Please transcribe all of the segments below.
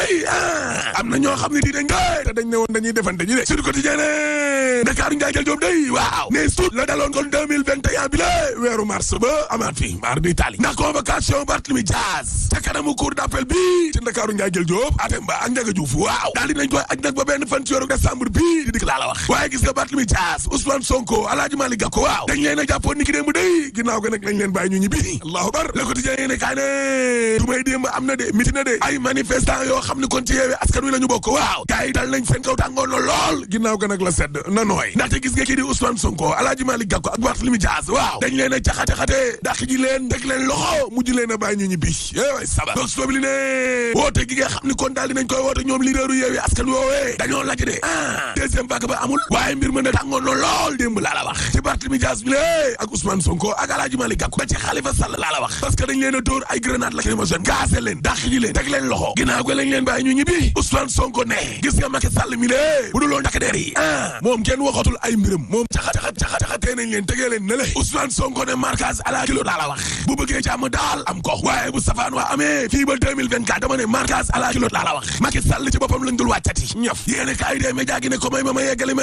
day am na ñoo xam ne di dañ te dañ ne woon dañuy defante ñi de sur quotidien ne Ndakaaru Ndiaye Jël Joob day waaw ne suut la daloon kon 2021 bi la weeru mars ba amaat fi mar di tali ndax convocation Barthélémy Dias ca kanamu cour d'appel bi ci Ndakaaru Ndiaye Jël Joob Atemba ak Ndiaga Diouf waaw daal dinañ koy aj nag ba benn fan ci weeru décembre bi di dik laa la wax waaye gis nga Barthélémy Dias Ousmane Sonko Alaaji Malick Gakou waaw dañ leen a jàppoon ni ki démb day ginnaaw ga nag lañ leen bàyyi ñu ñibbi allahu akbar le quotidien yéene kaay ne du may démb am na de miti na de ay manifestant yoo xam ne kon ci Yewwi Askan Wi la ñu bokk waaw gars yi dal nañ seen kaw tàngoon na lool ginnaaw ga nag la sedd na nooy ndaxte gis nga kii di Ousmane Sonko Alaaji Malick Gakou ak Barthélémy Dias waaw dañ leen a caxate dàq ji leen teg leen loxo mujj leen a bàyyi ñu ñibbi way saba donc soobi li ne woote gi nga xam ni kon daal dinañ koy woote ñoom leaderu Yewwi Askan Wi woowee dañoo laaj de deuxième vague ba amul waaye mbir mën a tàngoon na lool démb laa la wax ci Barthélémy Dias bi lé ak Ousmane Sonko ak Alaaji Malick Gakou ba ci Khalifa Sall laa la wax parce que dañ leen a dóor ay grenade lacrymogène gaase leen dàq ji leen teg leen loxo ginnaaw ga lañ leen bàyyi ñu ñibbi Ousmane Sonko ne gis nga Macky Sall mi lé bu duloon takk der yi moom kenn waxatul ay mbiram moom caxatee nañ leen tegee leen ne le Ousmane Sonko ne marquage à la kilo daa la wax bu bëggee jàmm daal am ko waaye bu safaan waa amee fii ba 2024 dama ne marquage à la kilo daa la wax Macky Sall ci boppam lañ dul wàccati ñëf yéene kaay dee média gi ne ko may ma yeggali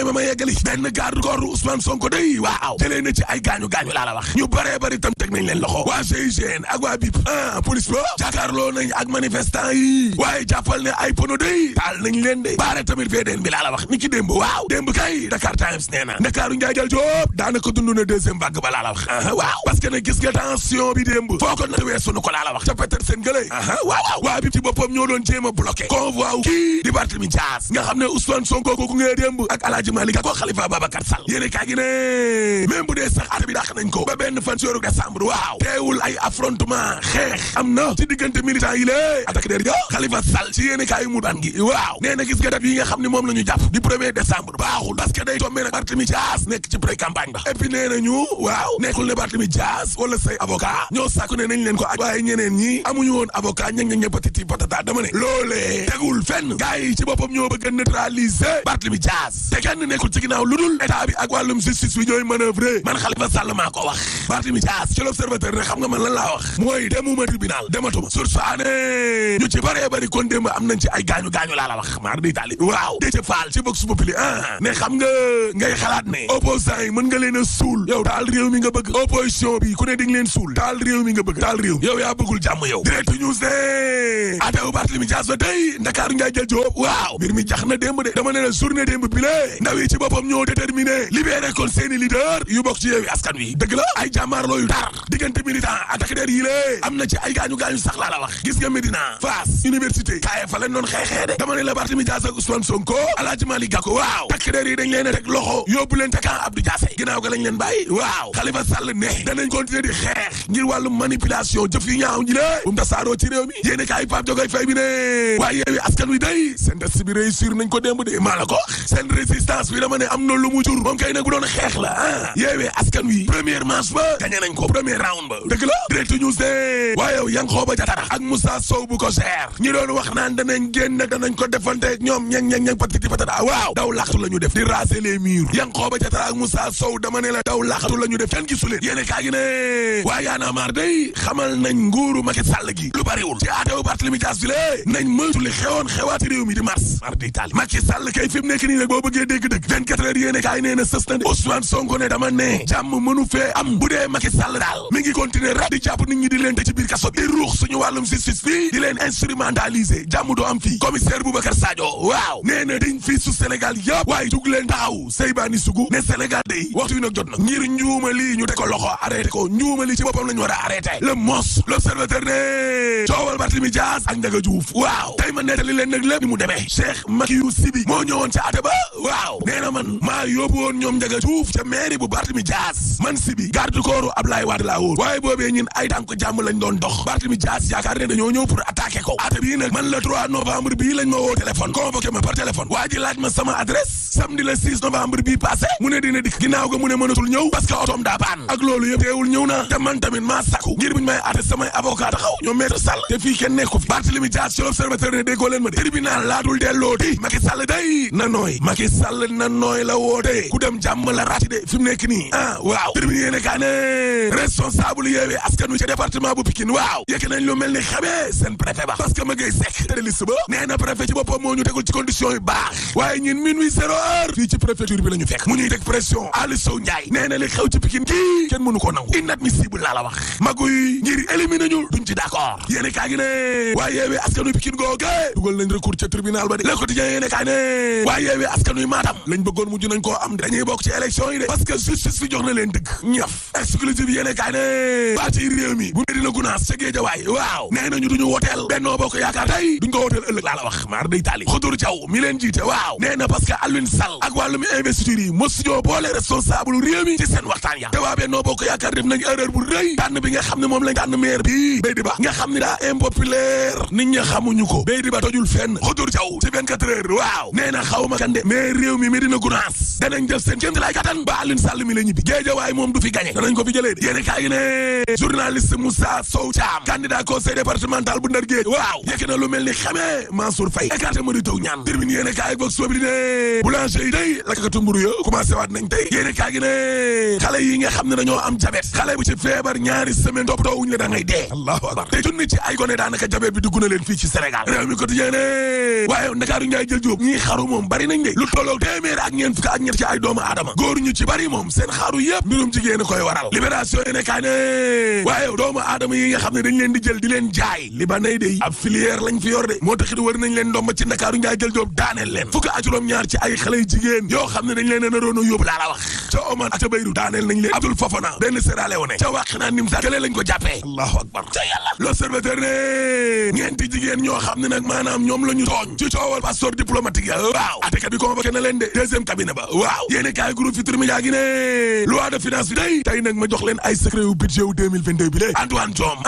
benn garde corps Ousmane Sonko day waaw jëlee na ci ay gaañu laa la wax ñu baree bari tam teg nañ leen loxo waa GIGN ak waa BIP police ba jàkkaarloo nañ ak manifestant yi waaye jàppal ne ay pono day taal nañ leen de baare tamit VDN bi laa la wax ni ki démb waaw démb kay Dakar Times nee na Ndakaaru Ndiaye Jël Joob daanaka dund na deuxième vague ba laa la wax waaw parce que ne gis nga tension bi démb foo ko na weesu nu ko laa la wax ca Petersen gëlay waaw waa BIP ci boppam ñoo doon jéem a bloqué convoi wu kii di Barthélémy Dias nga xam ne Ousmane Sonko kooku ngee démb ak Alaaji Malick Gakou Khalifa Babacar Sall yéene kaa gi ne même bu dee sax at bi dàq nañ ko ba benn fan ci weeru décembre waaw teewul ay affrontement xeex am na ci diggante militant yi lée attaque der ja Khalifa Sall ci yéene kaa yi mu daan gi waaw nee na gis nga date yi nga xam ne moom la ñu jàpp di 1er décembre baaxul parce que day tombé nag Barthélémy Dias nekk ci pré campagne ba et puis nee nañu waaw nekkul ne Barthélémy Dias wala say avocat ñoo sàkku ne nañ leen ko aj waaye ñeneen ñi amuñu woon avocat ña patiti patata dama ne loolee tegul fenn gars yi ci boppam ñoo bëgg a neutraliser Barthélémy Dias te kenn nekkul ci ginnaaw lu dul état bi ak wàllum justice bi ñooy manœuvrer man Khalifa Sall maa ko wax Barthélémy Dias ci l'observateur ne xam nga man lan laa wax mooy demuma tribunal dematuma source ané ñu ci bëree bëri kon démb am nañ ci ay gaañu laa la wax maar di tali waaw Déthié Fall ci Vox Populi ne xam nga ngay xalaat ne opposants yi mën nga leen a suul yow taal réew mi nga bëgg opposition bi ku ne di nga leen suul taal réew mi nga bëgg taal réew yow yaa bëggul jàmm yow direct news ne atew Barthélémy Dias ba tey Ndakaaru Ndiaye Jël Joob waaw mbir mi jax na démb de dama ne la journée démb bi lée ndaw yi ci boppam ñoo déterminé libéré kon seeni leader yu bokk ci Yewwi Askan Wi dëgg la ay jàmmaarloo yu tar diggante militant attaque der yi lée am na ci ay gaañu sax laa la wax gis nga Médina Fass université kaye fa leen doon xeexee de dama ne la Barthélémy Dias ak Ousmane Sonko Alaaji Malick Gakou waaw takk der yi dañ leen a teg loxo yóbbu leen te camp Abdou Diassé ginnaaw ga lañ leen bàyyi waaw Khalifa Sall ne danañ continuer di xeex ngir wàllum manipulation jëf yu ñaaw ñi lée bu mu tasaaroo ci réew mi yéene kaay Pape Jogoy Faye bi ne waaye Yewwi Askan Wi day seen test bi réussir nañ ko démb de maa la ko seen résistance bi dama ne am na lu mu jur moom kay nag bu doon xeex la Yewwi Askan Wi première manche ba gagné nañ ko premier round ba dëgg la direct news de waaye yow Yankhoba Diattara ak Moussa Sow bu ko cher ñi doon wax naan danañ génn danañ ko defante ñoom ñeng patiti patata waaw daw laxtu la ñu def di raser les murs Yankhoba Diattara ak Moussa Sow dama ne la daw laxtu la ñu def kenn gisu leen yéene kaa gi ne waa Y'en a marre day xamal nañ nguuru Macky Sall gi lu bariwul ci aatewu Barthélémy Dias bi lée nañ moytu li xewoon xewaati réew mi di mars mardi taali Macky Sall kay fi mu nekk nii nag boo bëggee dégg-dëgg 24 heures yéene kaay nee na sës na de Ousmane Sonko ne dama ne jàmm mënu fee am bu dee Macky Sall daal mi ngi continuer rek di jàpp nit ñi di leen tëj ci biir kaso bi di ruux suñu wàllum justice bi di leen instrumentaliser jàmm doo am fii commissaire Boubacar Sadio waaw nee na dañ fii su Sénégal yëpp waaye jug leen taxaw Seybani Sougou ne Sénégal day waxtu wi nag jot na ngir njuuma lii ñu teg ko loxo arrêté ko njuuma lii ci boppam la ñu war a arrêté le mos l'observateur ne coowal Barthélémy Dias ak Ndiaga Diouf waaw tey ma nettali leen nag lépp ni mu demee Cheikh Makiyu Sibi moo ñëwoon ca ate ba waaw nee na man maa yóbbu woon ñoom Ndiaga Diouf ca mairie bu Barthélémy Dias man Sibi garde corps Ablaye Wade laa woon waaye boobee ñun ay tànk jàmm lañ doon dox Barthélémy Dias yaakaar ne dañoo ñëw pour attaquer ko ate bii nag man le 3 novembre bii lañ ma woo téléphone convoqué ma par téléphone waa ji laaj ma sama adresse samedi le 6 novembre bii passé mu ne dina dikk ginnaaw ga mu ne mënatul ñëw parce que otom daa baan ak loolu yëpp teewul ñëw na te man tamit maa sakku ngir buñ may atte samay avocat taxaw ñoom maître Sall te fii kenn nekku fi Barthélémy Dias ci l'observateur ne déggoo leen ma de tribunal laatul delloo di Macky Sall day na nooy Macky Sall na nooy la woote ku dem jàmm la raati de fi mu nekk nii waaw tribunal yéene kaa ne responsable Yewwi Askan Wi ca département bu Pikine waaw yëkk nañ lu mel ni xamee seen préfet ba parce que ma ngay sekk te liste ba nee na préfet ci boppam moo ñu tegul ci condition yu baax waaye ñun minuit 0 heure fii ci préfecture bi la ñu fekk mu ñuy teg pression Aliou Sow Ndiaye nee na li xew ci Pikine kii kenn mënu ko nangu inadmissible laa la wax maguy ngir éliminer ñu duñ ci d'accord yéene kaa gi ne waaye yeewee askanu Pikine googe dugal nañ recours ca tribunal ba de Le Quotidien yéene kaa ne waaye yeewee askanu Matam lañ bëggoon mujj nañ koo am dañuy bokk ci élection yi de parce que justice fi jox na leen dëgg ñaf exclusive yéene kaa ne parti réew mi bu Medina Gounass ca Guédiawaye waaw nee nañu duñu woteel Benno Bokk Yaakaar tey duñ ko woteel ëllëg laa la wax maar day taali Xudur Jaw mi leen jiite waaw nee na parce que Alioune Sall ak wàllum investiture yi mosuñoo boole responsable réew mi ci seen waxtaan ya te waa Benno Bokk Yaakaar def nañ erreur bu rëy tànn bi nga xam ne moom lañ tànn maire bi Beydi Ba nga xam ne daa impopulaire nit ña xamuñu ko Beydi Ba tojul fenn Xudur Jaw ci 24 heures waaw nee na xawma kan de mais réew mi Medina Gounass danañ def seen kéem lay kattan ba Alioune Sall mi la ñibbi Guédiawaye moom du fi gagné danañ ko fi jëlee de yéene kaa gi ne journaliste Moussa Sow Thiam candidat conseil départemental bu Ndar Géej waaw yekk na lu mel ni xamee Mansour Faye écarté Mary Teuw Niane termine yéene kaa gi vox populi ne boulanger yi day lakkatu mburu ya commencé waat nañ tey yéene kaa gi ne xale yi nga xam ne dañoo am diabète xale bu ci feebar ñaari semaine toppatoo wuñ la da ngay dee allahu akbar te junni ci ay gone daanaka diabète bi dugg na leen fii ci Sénégal réew mi quotidien ne waaye Ndakaaru Njaay jël jóob ñii xaru moom bari nañ de lu tolloog téeméer ak ñeent fukk ak ñett ci ay doomu aadama góor ñu ci bari moom seen xaru yëpp mbirum jigéen koy waral libération yéene kaa ne waaye doomu aadama yi nga xam ne dañ leen di jël di leen jaay li ba nay de ab filière lañ fi yor de moo taxit war nañ leen ndomba ci Ndakaaru Njaay jël jóob daaneel leen fukk ak juróom-ñaar ci ay xale yu jigéen yoo xam ne dañ leen a naroon a yóbbu laa la wax ca Oman ak ca Beyrouth daaneel nañ leen Abdoul Fofana benn Sierra Leone ca Wakhinane Nimzatt kële lañ ko jàppee allahu akbar ca yàlla l'Observateur ne ñeenti jigéen ñoo xam ne nag maanaam ñoom la ñu tooñ ci coowal passeport diplomatique ya waaw atekat bi convoqué na leen de deuxième cabinet ba waaw yéene kaay groupe Futurs Médias gi ne loi de finance bi day tey nag ma jox leen ay secret yu budget wu 2022 bi lé Antoine Diome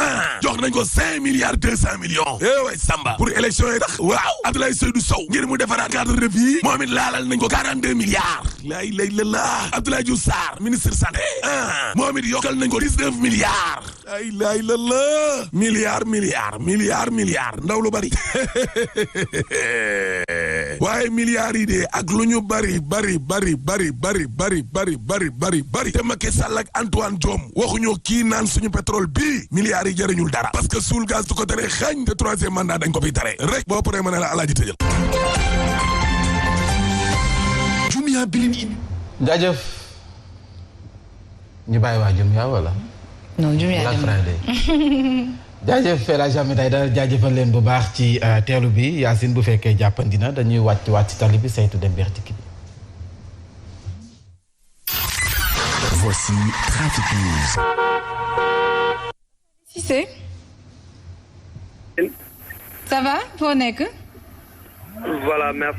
jox nañ ko 5 milliards 200 millions way Samba pour élection yi tax waaw Abdoulaye Seydou Sow ngir mu defaraat cadre de vie moom it laalal nañ ko 42 milliards laa ilaaha illallaah Abdoulaye Diouf Sarr ministre santé moom it yokkal nañ ko 19 milliards laa ilaaha illallaah milliards ndaw lu bari waaye milliards yi de ak lu ñu bari te Macky Sall ak Antoine Diome waxuñoo kii naan suñu pétrole bii milliards yi jëriñul dara parce que suul gaz du ko tere xañ te troisième mandat dañ ko fiy tere rek boo paree ma ne la alaaji tëjal Jumia bilin jaajëf ñu bàyyi waa Jumia wala non Jumia Black Friday jaajëf El Hadj Ahmed Aïdara jaajëfal leen bu baax ci teelu bi Yacine bu fekkee jàppandina dañuy wàcc ci tali bi saytu dem bertiki bi. Voici Trafic News. Cissé. Ça va foo nekk. Voilà merci.